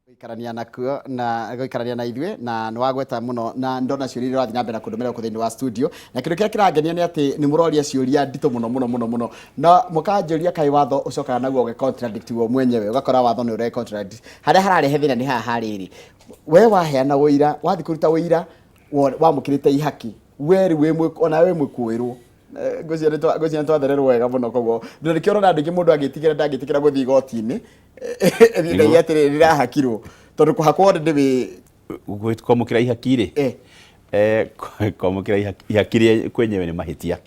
Gũikarania nakuo na gũikarania na ithuĩ, na nĩ wagweta mũno na ndona ciũria iria ũrathiĩ na mbere na kũndũmĩra gũkũ thĩinĩ wa studio, na kĩndũ kĩrĩa kĩrangenia nĩ atĩ nĩ mũroria ciũria nditũ mũno mũno mũno mũno, na mũkanjũria kaĩ watho ũcokaga naguo ũge contradict guo mwenyewe, ũgakora watho nĩ ũre contradict. Harĩa hararehe thĩna nĩ haha harĩrĩ, we waheana ũira, wathiĩ kũruta ũira, wamũkĩrĩte ihaki, we rĩu wĩ ona wĩ mwĩkũĩrwo. Ngwĩciria nĩ twathererwo wega mũno. Koguo na nĩkĩo ũrona andũ aingĩ, mũndũ angĩtigĩra ndangĩtĩkĩra gũthiĩ igoti-inĩ ĩthiĩ atĩrĩrĩ, ndĩrahakirwo, tondũ kũhakwo nĩ wĩ Kwamũkĩra ihaki rĩ, kwamũkĩra ihaki rĩa kwenyewe nĩ mahĩtia,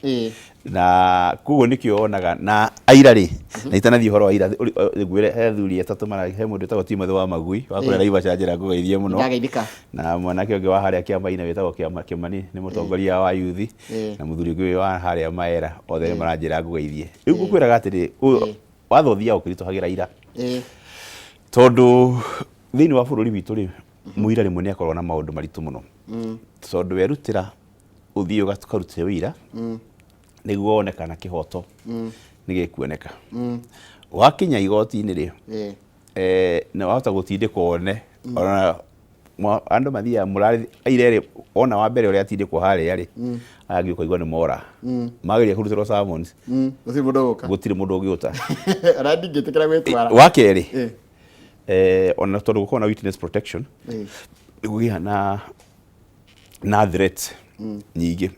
na koguo nĩkĩo wonaga na aira rĩ, na itanathiĩ ũhoro wa aira, ngwĩre he athuri atatũ mara, he mũndũ wĩtagwo Timothy wa Magui wa kũrĩa Naivasha, njĩra ngũgeithie mũno. Ndageithĩka. Na mwanake ũngĩ wa harĩa Kĩama-inĩ wĩtagwo Kĩama Kĩmani, nĩ mũtongoria wa yuthi, na mũthuri ũngĩ wa harĩa Maera, othe nĩ maranjĩra ngũgeithie. Rĩu ngũkwĩraga atĩrĩ, watho ũthiaga ũkĩritũhagĩra ira, tondũ thĩinĩ wa bũrũri witũ rĩ, mũira rĩmwe nĩ akoragwo na maũndũ maritũ mũno, tondũ werutĩra ũthiĩ ũkarute ũira nĩguo wone kana kĩhoto nĩ gĩkuoneka. Wakinya igoti-inĩ rĩ, nĩ wahota gũtindĩkwo wone ona andũ mathiaga mũrarĩ aira erĩ, ona wa mbere ũrĩa atindĩkwo harĩa rĩ, aya angĩ ũkaigua nĩ mora mageria kũrutĩrwo summons. Gũtirĩ mũndũ ũgũka. Gũtirĩ mũndũ ũngĩũta. Ona ndingĩtĩkĩra gwĩtwara. Wa kerĩ, ona tondũ gũkorwo na witness protection, gũgĩa na threat nyingĩ.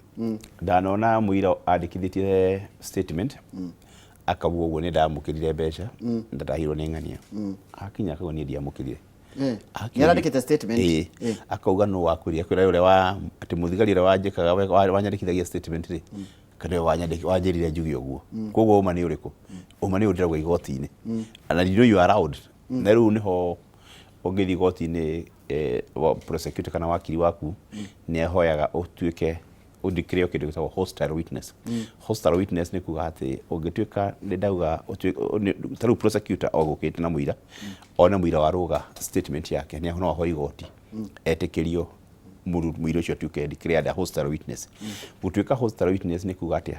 Ndanona mũira andĩkithĩtie statement, akauga ũguo, nĩ ndamũkĩrire mbeca, ndatahirwo nĩ ng'ania. Akinya akauga, niĩ ndiamũkĩrire. Nĩ arandĩkĩte statement. Ĩĩ. Akauga nũ wakwĩrire? Akwĩra ũrĩa wa atĩ mũthigari ũrĩa wanjĩkaga wanyandĩkithagia statement rĩ, kana nĩwe wanjĩrire njuge ũguo. Koguo ũma nĩ ũrĩkũ? Ũma nĩ ũyũ ndĩrauga igoti-inĩ, and you know you are allowed. Na rĩu nĩho ũngĩthiĩ igoti-inĩ, prosecutor kana wakiri waku nĩ ahoyaga ũtuĩke ũndĩkĩrĩo kĩndũ gĩtagwo hostile witness. Hostile witness nĩ kuga atĩ ũngĩtuĩka nĩ ndauga ta rĩu prosecutor ogũkĩte na mũira, one mũira warũga statement yake, nĩ no ahoe igoti etĩkĩrio mũira ũcio atuĩke declared a hostile witness. Gũtuĩka hostile witness nĩ kuga atĩa?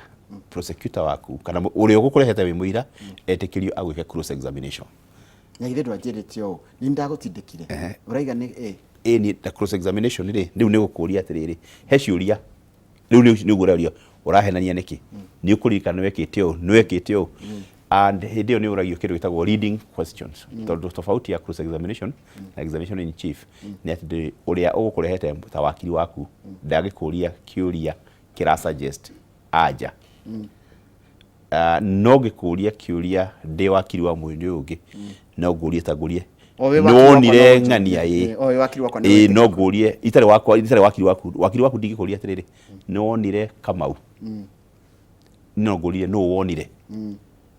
Prosecutor waku kana ũrĩa ũgũkũrehete wĩ mũira etĩkĩrio agwĩke cross examination. Na ithe ndwanjĩrĩte ũũ, nĩ ndagũtindĩkire ũraiga nĩ Ĩni, na cross examination rĩ, rĩu nĩ gũkũria atĩrĩrĩ, he ciũria rĩu nĩ ũguo ũraũria, ũrahenania nĩkĩ, nĩ ũkũririkana nĩ wekĩte ũũ, nĩ wekĩte ũũ, and hĩndĩ ĩyo nĩ ũragio kĩndũ gĩtagwo leading questions, tondũ tofauti ya cross examination na examination in chief nĩ atĩ ũrĩa ũgũkũrehete ta wakiri waku ndangĩkũria kĩũria kĩra suggest anja. No ngĩkũria kĩũria ndĩ wakiri wa mũndũ ũyũ ũngĩ, no ngũrie ta ngũrie, O wĩ wakiri wakwa nĩwonire no ng'ania ĩ? O wĩ wakiri wakwa nĩ Ĩ, wĩtĩkĩra. No ngũrie itarĩ wakwa, itarĩ wakiri waku, wakiri waku ndingĩkũria atĩrĩrĩ, nĩwonire Kamau? No ngũrie, nũ wonire?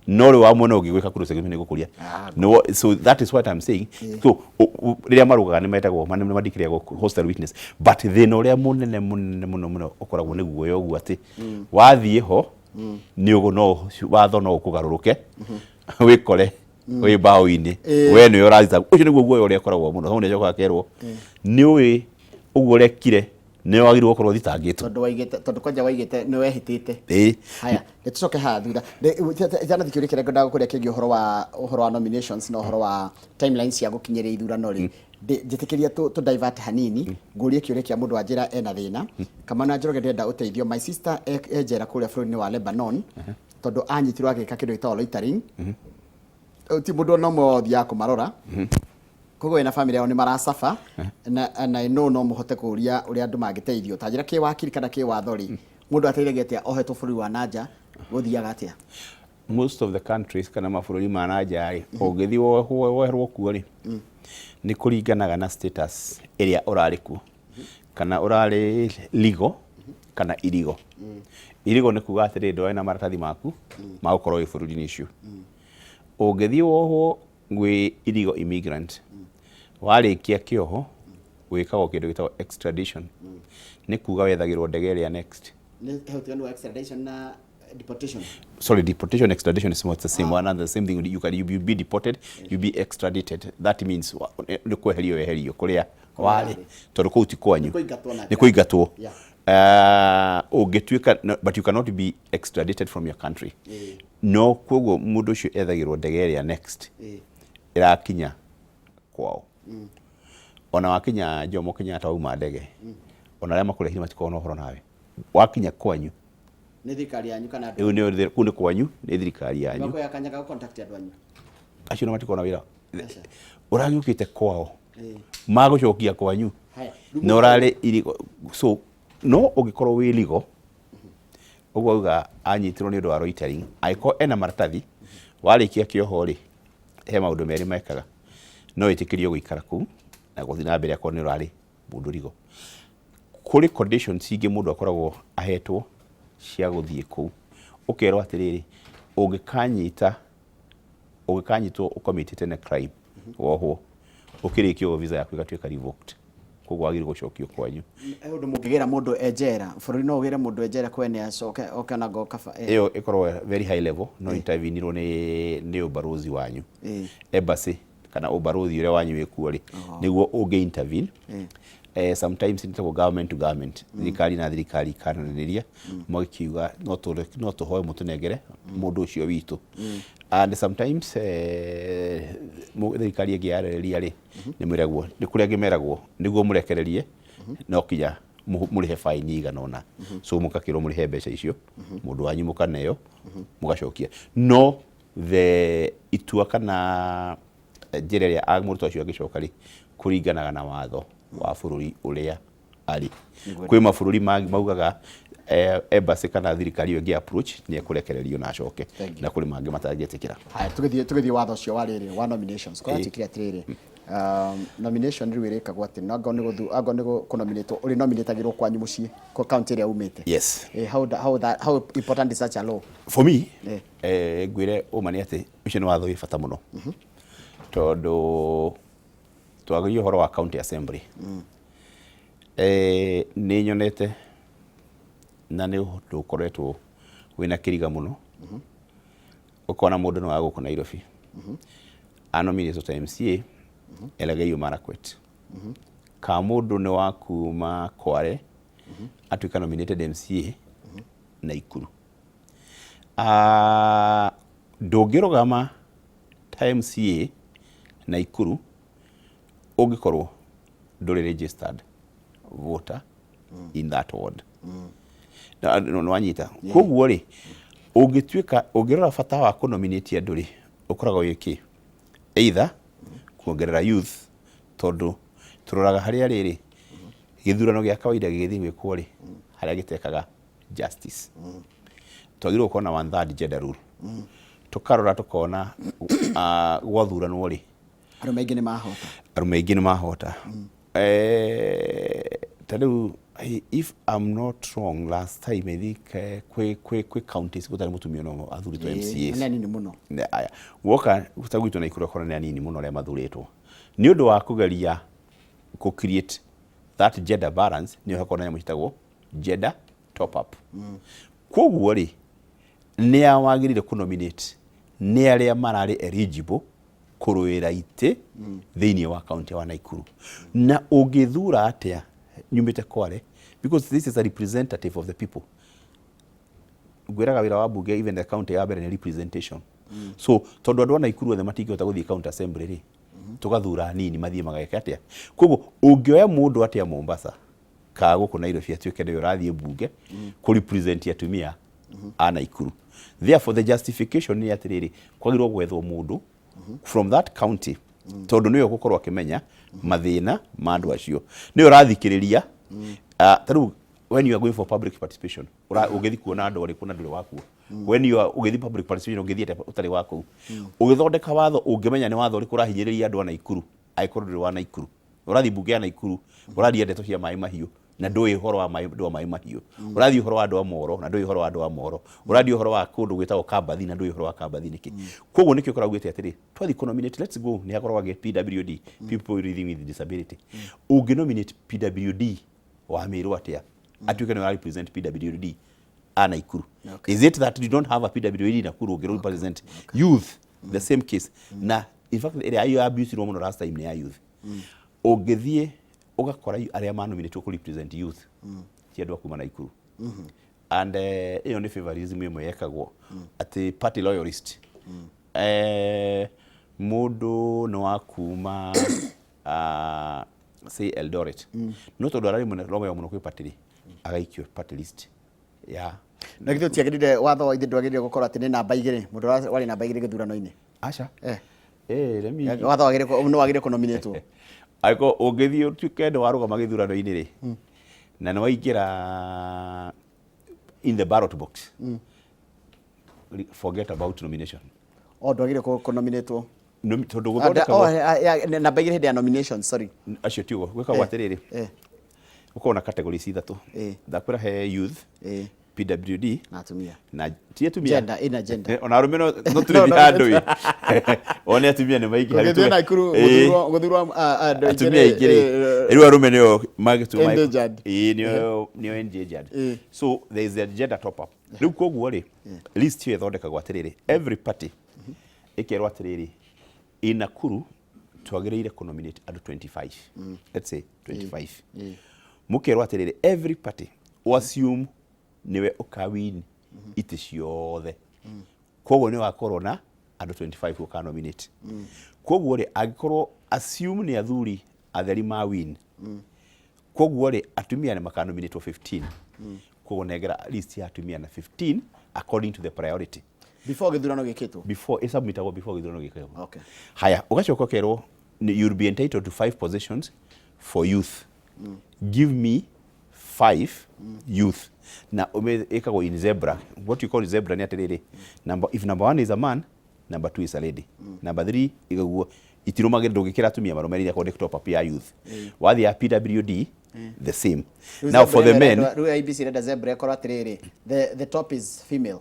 No rĩu wa mwena ũngĩ gwĩka cross examination nĩ gũkũria. Ah, no, so that is what I'm saying. So rĩrĩa marũgaga nĩ metagwo nĩ mandikĩrĩagwo hostile witness, but thĩna ũrĩa mũnene mũnene mũno mũno ũkoragwo nĩ guoya ũguo atĩ wathiĩ ho nĩ ũguo no watho no ũkũgarũrũke, wĩkore wĩ mbaũ-inĩ. We nĩwe ũrathita. Ũcio nĩguo guoya ũrĩa ũkoragwo mũno, tondũ nĩ acokaga akerwo, nĩ ũĩ ũguo ũrekire, nĩ wagĩrĩirwo gũkorwo ũthitangĩtwo. Tondũ waigĩte, tondũ kwanja waigĩte nĩ wehĩtĩte. Ĩĩ. Haya, nĩ tũcoke haha thutha. Itanathi kĩũria kĩrĩa ngwendaga gũkũria kĩgiĩ ũhoro wa nominations na ũhoro wa timelines cia gũkinyĩria ithurano rĩ, njĩtĩkĩria tũ divert hanini, ngũrie kĩũria kĩa mũndũ wanjĩra ena thĩna. Kamana Njoroge, ndĩrenda ũteithio. My sister e njera kũrĩa bũrũri-inĩ wa Lebanon, tondũ anyitirwo agĩka kĩndũ gĩtagwo loitering. Ti mũndũ ona ũmwe wao ũthiaga kũmarora, koguo wena family yao nĩ maracaba, na no no mũhote kũria ũrĩa andũ mangĩteithio, ta njĩra kĩwakiri kana kĩwatho rĩ, mũndũ ateithagia atĩa ohetwo bũrũri wa nanja? Gũthiaga atĩa? Most of the countries kana mabũrũri ma na nja rĩ, ũngĩthiĩ woherwo kuo rĩ, nĩ kũringanaga na status ĩrĩa ũrarĩ kuo, kana ũrarĩ legal kana illegal. Illegal nĩ kuga atĩrĩrĩ, ndũrarĩ na maratathi maku ma gũkorwo wĩ bũrũri-inĩ ũcio. Ũngĩthiĩ wohwo wĩ illegal immigrant, warĩkia kĩoho wĩkagwo kĩndũ gĩtagwo extradition, nĩ kuga wethagĩrwo ndege ĩrĩa next. Nĩ he ũtiganu wa extradition na deportation? Sorry, deportation, extradition is not the same one and the same thing. You can you be deported, you be extradited. That means nĩ kweherio weherio kũrĩa warĩ, tondũ kũu ti kwanyu. Nĩ kũingatwo na Nĩ kũingatwo. Ũngĩtuĩka no, but you cannot be extradited from your country. No koguo mũndũ ũcio ethagĩrwo ndege ĩrĩa next ĩrakinya kwao. Ona wakinya Jomo Kenyatta wauma ndege, ona arĩa makũrehire matikoragwo na ũhoro nawe. Wakinya kwanyu, Nĩ thirikari yanyu kana andũ? Rĩu nĩ kũu nĩ kwanyu, nĩ thirikari yanyu. Makoya kanya ga contact andũ anyu? Acio na matikoragwo na wĩra. Aca. Ũragĩũkĩte kwao, Magũcokia kwanyu Haya, rĩu na ũrarĩ illegal. So no ũngĩkorwo wĩ legal, ũguo auga anyitirwo nĩ ũndũ wa loitering, angĩkorwo ena maratathi, warĩkia kĩoho rĩ, he maũndũ merĩ mekaga. No ĩtĩkĩrio gũikara kũu na gũthiĩ na mbere akorwo nĩ ũrarĩ mũndũ legal. Kũrĩ conditions ingĩ mũndũ akoragwo ahetwo cia gũthiĩ kũu. Ũkerwo atĩrĩrĩ, ũngĩkanyita, ũngĩkanyitwo ũkomitĩte na crime, wohwo, ũkĩrĩkia ũguo visa yaku ĩgatuĩka revoked. Koguo wagĩrĩirwo gũcokio kwanyu. He ũndũ mũngĩgĩra mũndũ e njera? Bũrũri no ũgĩre mũndũ e njera kwene acoke oke ona ngo kaba? Ĩyo ĩkoragwo very high level, no intervenirwo nĩ ũbarũthi wanyu. Embassy kana ũbarũthi ũrĩa wanyu wĩkuo rĩ, nĩguo ũngĩ intervene. Sometimes nĩtagwo government to government, thirikari na thirikari ikananĩria, magĩkiuga no tũhoe mũtũnengere mũndũ ũcio witũ. And sometimes thirikari ĩngĩ yarĩrĩria rĩ, nĩ mwĩragwo, nĩ kũrĩ angĩ meragwo nĩguo mũrekererie no kinya mũrĩhe fine igana ũna. So mũgakĩrwo mũrĩhe mbeca icio, mũndũ wanyu mũkaneo, mũgacokia. No the itua kana njĩra ĩrĩa mũrutwo ũcio angĩcoka rĩ, kũringanaga na watho wa bũrũri ũrĩa arĩ. Kwĩ mabũrũri maugaga embassy kana thirikari ĩyo ĩngĩ approach nĩ ekũrekererio na acoke, Thank you. na kũrĩ mangĩ matangĩtĩkĩra. Haya, tũgĩthiĩ watho ũcio wa rĩrĩ wa nominations. Kũratuĩkire atĩrĩrĩ, nomination rĩu ĩrĩkagwo atĩ no angorwo nĩ gũthu angorwo nĩ kũnominatwo, ũrĩ nominatagĩrwo kwanyu mũciĩ, kwa county ĩrĩa umĩte. Yes. How important is such a law? For me, ngwĩre ũma nĩ atĩ ũcio nĩ watho wĩ bata mũno, tondũ twagĩria ũhoro wa county assembly. Nĩ nyonete na nĩ ũndũ ũkoretwo wĩna kĩriga mũno, ũkona mũndũ nĩ wa gũkũ Nairobi anominatwo ta MCA Elgeyo Marakwet, ka mũndũ nĩ wa kuma Kware atuĩka nominated MCA Naikuru. Ndũngĩrũgama ta MCA Naikuru ũngĩkorwo ndũrĩ registered voter in that ward. Nĩ wanyita? Koguo rĩ, ũngĩtuĩka ũngĩrora bata wa kũnominate andũ rĩ, ũkoragwo wĩ kĩ? Either kuongerera youth, tondũ tũroraga harĩa rĩrĩ gĩthurano gĩa kawaida gĩgĩthiĩ gwĩkwo rĩ, harĩa gĩtekaga justice, twagĩrĩirwo gũkorwo na one third gender rule. Tũkarora tũkona gwathuranwo rĩ, Arũme aingĩ nĩ mahota. Arũme aingĩ nĩ mahota. Ta rĩu, if I'm not wrong, last time I think kwĩ counties gũtarĩ mũtumia no athurĩtwo MCAs. Nĩ anini mũno. Aya woka ta gwitũ Naikuru, ũkona nĩ anini mũno arĩa mathurĩtwo nĩ ũndũ wa kũgeria kũ create that gender balance. Nĩ hakorwo na nyamũ ciĩtagwo gender top up. Koguo rĩ, nĩ a wagĩrĩire kũ nominate? Nĩ arĩa mararĩ eligible kũrũĩra itĩ thĩinĩ wa kaunti wa Naikuru. Na ũngĩthura atĩa nyumĩte Kware? Because this is a representative of the people. Ngwĩraga wĩra wa bunge, even the county ya mbere, nĩ representation. So tondũ andũ a Naikuru othe matingĩhota gũthiĩ county assembly rĩ, tũgathura anini mathiĩ mageke atĩa. Koguo ũngĩoya mũndũ atĩa Mombasa ka gũkũ Nairobi atuĩke nĩwe ũrathiĩ bunge kũ represent atumia a Naikuru? Therefore the justification nĩ atĩrĩrĩ, kwagĩrĩirwo gwethwo mũndũ from that county, tondũ nĩwe ũgũkorwo akĩmenya mathĩna ma andũ acio, nĩwe ũrathikĩrĩria. Ta rĩu when you are going for public participation, ũgĩthiĩ kuona andũ arĩkũ na ndũrĩ wakuo? When you are ũgĩthiĩ public participation, ũngĩthiĩ atĩa ũtarĩ wa kũu? Ũgĩthondeka watho, ũngĩmenya nĩ watho ũrĩkũ ũrahinyĩrĩria andũ a Naikuru angĩkorwo ndũrĩ wa Naikuru? Ũrathiĩ mbunge ya Naikuru, ũraria ndeto cia maĩ mahiũ na ndũĩ ũhoro wa maĩ, andũ a maĩ mahiũ. Ũrathiĩ ũhoro wa andũ a Moro na ndũĩ ũhoro wa andũ a Moro. Ũrathiĩ ũhoro wa kũndũ gwĩtagwo Kambathi na ndũĩ ũhoro wa Kambathi nĩkĩ. Koguo nĩkĩo ũkoragwo ugĩte atĩrĩ, twathiĩ kũ nominate, let's go, nĩ hakoragwo agĩ PWD, people living with disability. Ũngĩ nominate PWD wa Mĩrũ atĩa atuĩke nĩ wa represent PWD a Naikuru? Is it that you don't have a PWD Nakuru ũngĩ represent youth? The same case na in fact ĩrĩa ya abuse mũno last time nĩ ya youth. Ũngĩthiĩ ũgakora arĩa manominatwo kũ represent youth ti andũ a kuma Naikuru. And ĩyo nĩ favorism ĩmwe yekagwo atĩ party loyalist. Mũndũ nĩ wa kuma Say Eldoret, no tondũ ararĩ mũnene Romeo mũno kwĩ party rĩ, agaikio party list ya. Na githĩ ũtiagĩrĩire, watho ithe ndwagĩrĩire gũkorwo atĩ nĩ namba 2, mũndũ warĩ namba 2 gĩthurano-inĩ? Aca. Eh. Eh, let me Watho wagĩrĩire nĩ wagĩrĩire kũnominĩtwo. Angĩkorwo ũngĩthiĩ ũtuĩke nĩ warũgama gĩthurano-inĩ rĩ, na nĩ waingĩra in the ballot box, forget about nomination. O ndwagĩrĩire kũnominĩtwo. Tondũ gũthondekagwo Oh, namba 2 hĩndĩ ya nomination, sorry. Acio tiguo gwĩkagwo atĩrĩrĩ, gũkoragwo na categories ithatũ. Ndakwĩra he youth, PWD na atumia. Na ti atumia. Gender, ina gender. Ona arũme no tũrĩ handũ ĩ one atumia nĩ maingĩ harĩ Ũgĩthiĩ Nakuru gũthurwo andũ aingĩ atumia aingĩ rĩ, rĩu arũme nĩo magĩtua Endangered. Ĩĩ, nĩo endangered. So there is a gender top up. Rĩu koguo rĩ, list ĩyo ĩthondekagwo atĩrĩrĩ, every party ĩkerwo atĩrĩrĩ, in Nakuru twagĩrĩire kũnominate andũ 25, let's say 25. Mũkerwo atĩrĩrĩ, every party assume nĩwe ũkawin itĩ ciothe, koguo nĩ wakorwo na andũ 25 ũkanominate. Koguo rĩ, angĩkorwo assume nĩ athuri atheri ma win, koguo rĩ, atumia nĩ makanominatwo 15. Koguo nengera list ya atumia na 15 according to the priority. Before gĩthurano gĩkĩtwo. Before ĩsubmitagwo, before gĩthurano gĩkĩtwo. Haya, ũgacoka ũkerwo you'll be entitled to five positions for youth, give me five youth. Na ĩkagwo in zebra. What you call zebra nĩ atĩrĩrĩ, number, if number one is a man, number two is a lady, number three ĩgaguo itirũmagĩrĩra. Ndũngĩkĩra atumia marũmĩrĩire akorwo nĩ top up ya youth. Wathiĩ ya PWD, the same. Rĩu Now for zebra the men, ĩrenda, rĩu IEBC ĩrenda zebra ĩkorwo atĩrĩrĩ, the top is female.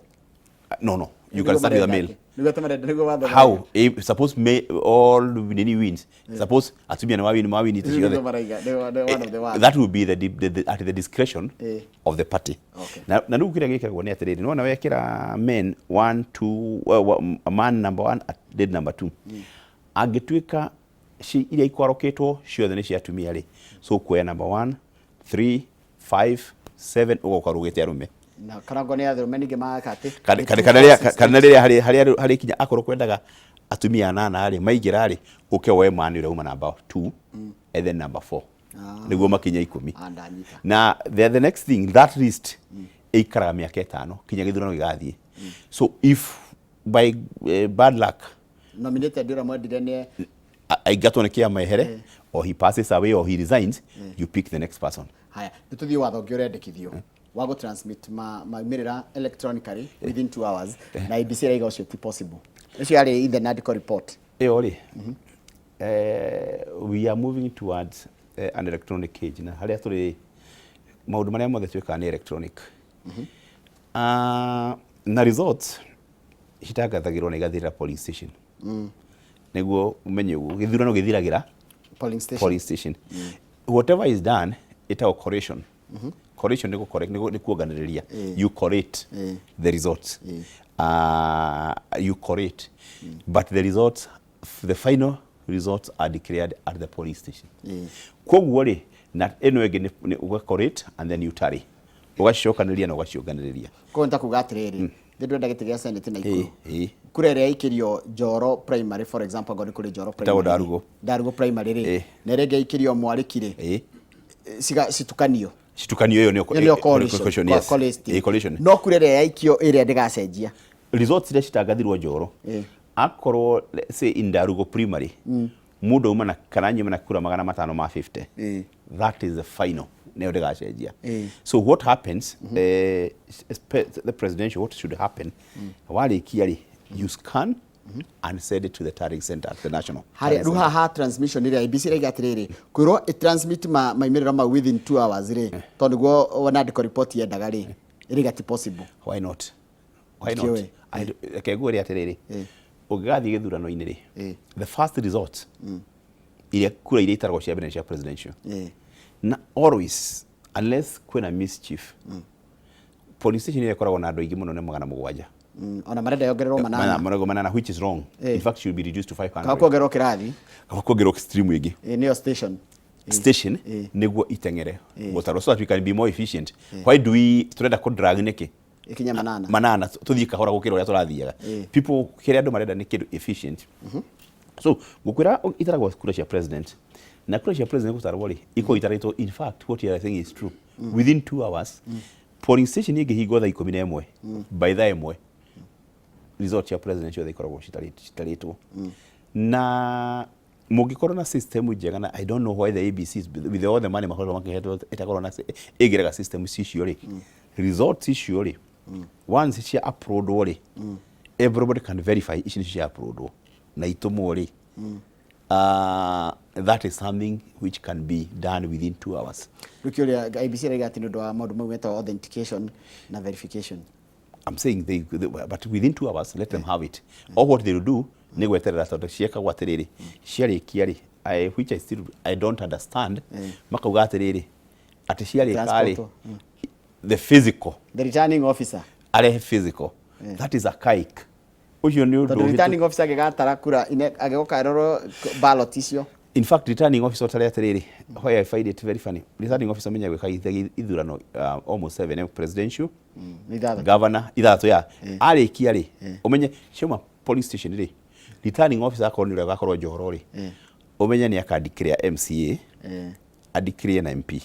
No, you can start with a male. Nĩguo tũmarenda, nĩguo watho. How? If suppose may, all nini wins, suppose atumia nĩ wawin, mawin itĩ Rĩu ciothe. nĩguo maraiga, nĩ one of the words. That will be at the discretion of the party. Na rĩu kĩrĩa gĩkagwo nĩ atĩrĩrĩ, nĩwona wekĩra men one two, well, man number one, lady number two, angĩtuĩka iria ikwarũkĩtwo ciothe nĩ cia atumia rĩ, so kuoya number one, three, five, seven, ũgoka rũgĩte arũme. Na karango nĩ arũme ningĩ magaka atĩ kana nĩ kana- two, kana four, rĩrĩa six, kana eight. rĩrĩa harĩ kinya akorwo kwendaga atumia anana rĩ, maingĩra rĩ, ũke woe man ũrĩa uma number two and then number four, nĩguo makinye 10. Ah, ndanyita. Na the next thing, that list ĩikaraga mĩaka 5 kinya gĩthurano gĩgathiĩ. So if by bad luck nominated ũrĩa mwendire nĩ aingatwo nĩ kĩama ehere, or he passes away or he resigns, you pick the next person. Haya, nĩ tũthiĩ watho ũngĩ ũrendekithio wa gũ transmit maumĩrĩra electronically within 2 hours, na IEBC ĩraiga ũcio ti possible. Ũcio yarĩ in the NADCO report. Ĩyo rĩ, we are moving towards an electronic age, na harĩa tũrĩ maũndũ marĩa mothe twĩkaga nĩ electronic. Na results citangathagĩrwo na igathirĩra polling station. Nĩguo ũmenye ũguo, gĩthurano gĩthiragĩra polling station. Polling station. Whatever is done ĩtagwo collation. Collation nĩ gũ-correct, nĩ kuonganĩrĩria. You collate the results. You collate, but the results, the final results are declared at the polling station. Koguo rĩ, na ĩno ĩngĩ nĩ ũga collate and then you tally, ũgacicokanĩrĩria na ũgacionganĩrĩria. Koguo nĩ ta kuga atĩrĩrĩ, thĩ ndĩrenda gĩtĩ gĩa senate na ikuru, Ĩĩ. kura ĩrĩa ĩikĩrio Njoro primary, for example, angorwo nĩ kũrĩ Njoro Ĩtagwo primary, Ndarugo. Ndarugo primary rĩ, na ĩrĩa ĩngĩ ĩikĩrio Mwarĩki rĩ, citukanio. Citukanio, ĩyo nĩyo Ĩyo nĩyo collation, collation, yes. Collation. Ĩĩ, collation. No kura ĩrĩa yaikio ĩrĩa ndĩgacenjia. Results iria citangathirwo Njoro, akorwo let's say in Ndarugo primary mũndũ auma na kana nyuma na kura 550, that is the final, nĩyo ndĩgacenjia. So what happens, the presidential, what should happen, warĩkia rĩ, you scan and send it to the tallying center at the national Harĩa tallying rĩu center. haha transmission ĩrĩa IEBC ĩraiga atĩrĩrĩ, kwĩrwo ĩ transmit maumĩrĩra mau within 2 hours rĩ, tondũ nĩguo NADCO report yendaga rĩ, ĩraiga ti possible. Why not? Why not? Ndiũĩ. Reke ngwĩre atĩrĩrĩ, ũngĩgathiĩ gĩthurano-inĩ rĩ, the first result iria kura iria itaragwo cia mbere nĩ cia presidential. Na always, unless kwĩna mischief, polling station ĩrĩa ĩkoragwo na andũ aingĩ mũno nĩ 700. Ona marenda yongererwo 800. 800, which is wrong. In fact, should be reduced to 500. Kana kuongererwo kĩrathi. Kaba kuongererwo stream ĩngĩ. Nĩyo station. Station nĩguo iteng'ere gũtarwo so that we can be more efficient. Why do we turenda kũ drag nĩkĩ? Ikinya 800. 800, tũthiĩ kahora gũkĩra ũrĩa tũrathiaga. People, kĩrĩa andũ marenda nĩ kĩndũ efficient. So ngũkwĩra, itaragwo kura cia president Na kura cia president gũtarwo rĩ, ikoragwo itarĩtwo. In fact, what you are saying is true. Within 2 hours, polling station ĩngĩhingwo thaa 11, by thaa 1 result cia president ciothe ikoragwo citarĩtwo. Na mũngĩkorwo na system njega, na I don't know why the ABC, with all the money makoretwo makĩhetwo, ĩtakorwo na ĩngĩrega system icio rĩ, results icio rĩ, once cia uploadwo rĩ, everybody can verify ici nĩcio cia uploadwo na itũmwo rĩ. That is something which can be done within 2 hours. Rĩu kĩũria, IEBC ĩraiga atĩ nĩ ũndũ wa maũndũ mau metagwo authentication na verification. I'm saying but within 2 hours, let them have it. All what they will do nĩ gweterera, tondũ ciekagwo atĩrĩrĩ, ciarĩkia rĩ, which I still I don't understand, makauga atĩrĩrĩ, atĩ ciarĩka rĩ, Transport. The physical The returning officer. Arehe physical. That is archaic. Ũcio nĩ ũndũ Tondũ returning officer agĩgatara kura agĩgoka arorwo ballot icio. In fact, returning officer ũtarĩ atĩrĩrĩ, why I find it very funny, returning officer menya gwĩka ithurano almost seven, presidential, Nĩ 6. Governor 6 ya arĩkia rĩ, ũmenye ciauma police station rĩ, returning officer akorwo nĩ ũrĩa ũgakorwo Johoro rĩ, ũmenye nĩ akandikĩrĩa MCA, andikĩrie na MP.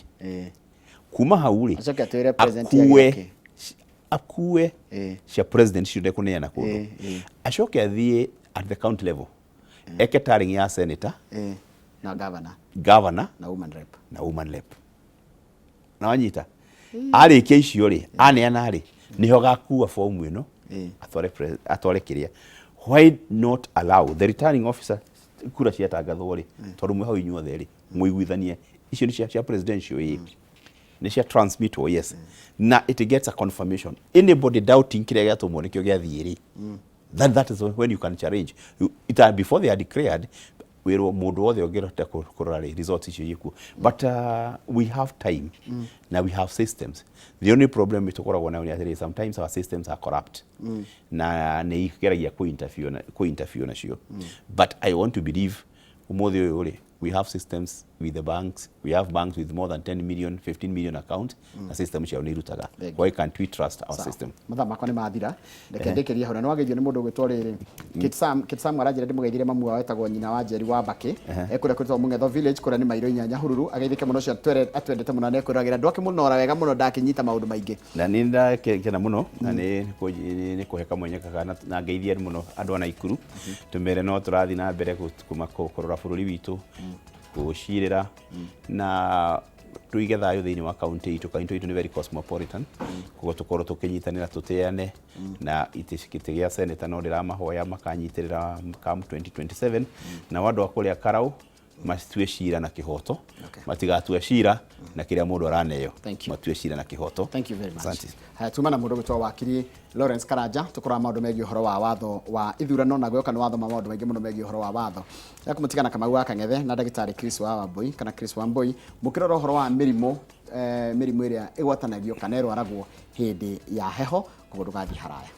Kuma hau rĩ, Acoke atwĩre president akue yake. Akue cia president cio ndekũneana kũndũ, acoke athiĩ at the county level eke tallying ya senator, Na governor. Governor. Na woman rep. Na woman rep. Na wanyita, arĩkia icio rĩ, aneana rĩ, nĩho gakua fomu ĩno, atware atware kĩrĩa. Why not allow the returning officer, kura ciatangathwo rĩ, tondũ mwĩ hau inyuothe rĩ, mũiguithanie icio nĩ cia presidential, ĩ nĩ cia transmitwo, yes, na it gets a confirmation. Anybody doubting kĩrĩa gĩatũmwo nĩkĩo gĩathiĩ rĩ, then that is when you can challenge before they are declared. Wĩrwo mũndũ wothe ũngĩrota kũrora rĩ, results icio ikuo. But we have time na we have systems. The only problem tũkoragwo nayo nĩ atĩrĩ, sometimes our systems are corrupt na nĩ igeragia kũ-interfere nacio. But I want to believe ũmũthĩ ũyũ rĩ, we have systems with the banks. We have banks with more than 10 million, 15 million accounts, na system ciao nĩ irutaga. Thank you. Why can't we trust our Sawa. system? Mathaa makwa nĩ mathira, reke ndĩkĩrie hau. Na nĩ wageithio nĩ mũndũ ũgwĩtwo rĩrĩ Kitsam. Kitsam aranjĩra ndĩmũgeithire mamu wao wetagwo nyina wa Njeri wa Mbakĩ, ekũrĩa kwĩtwo Mũng'etho village, kũrĩa nĩ mairo 8 Nyahururu. Ageithĩke mũno ũcio atwendete mũno na ekwĩragĩra andũ ake mũnora wega mũno, ndakĩnyita maũndũ maingĩ. Na nĩ ndakena mũno na nĩ kũhe kamwenya kaka na ngeithie mũno andũ a Naikuru, tũmere no tũrathiĩ na mbere kũrora bũrũri witũ, kũũcirĩra na tuige thayũ thĩinĩ wa kaunti itũ. Kaunti itũ nĩ very cosmopolitan, koguo tũkorwo tũkĩnyitanĩra, tũtĩane na itĩ gĩa senator no ndĩramahoya makanyitĩrĩra come 2027. Na andũ a kũrĩa Karau matue cira na kĩhoto, matigatue cira na kĩrĩa mũndũ araneo. Thank you. Matue cira na kĩhoto. Thank you very much. Asante. Haya, tuma na mũndũ ũgwĩtwo wakiri Lawrence Karanja, tũkoraga maũndũ megiĩ ũhoro wa watho wa ithurano, na gwĩoka nĩ watho ma maũndũ maingĩ mũno megiĩ ũhoro wa watho. Ya kũmũtigana Kamau wa Kang'ethe na ndagĩtarĩ Chris wa Wambui kana Chris Wambui, mũkĩrora ũhoro wa mĩrimũ ĩrĩa ĩgwatanagio kana ĩrwaragwo hĩndĩ ya heho, koguo ndũgathiĩ haraya.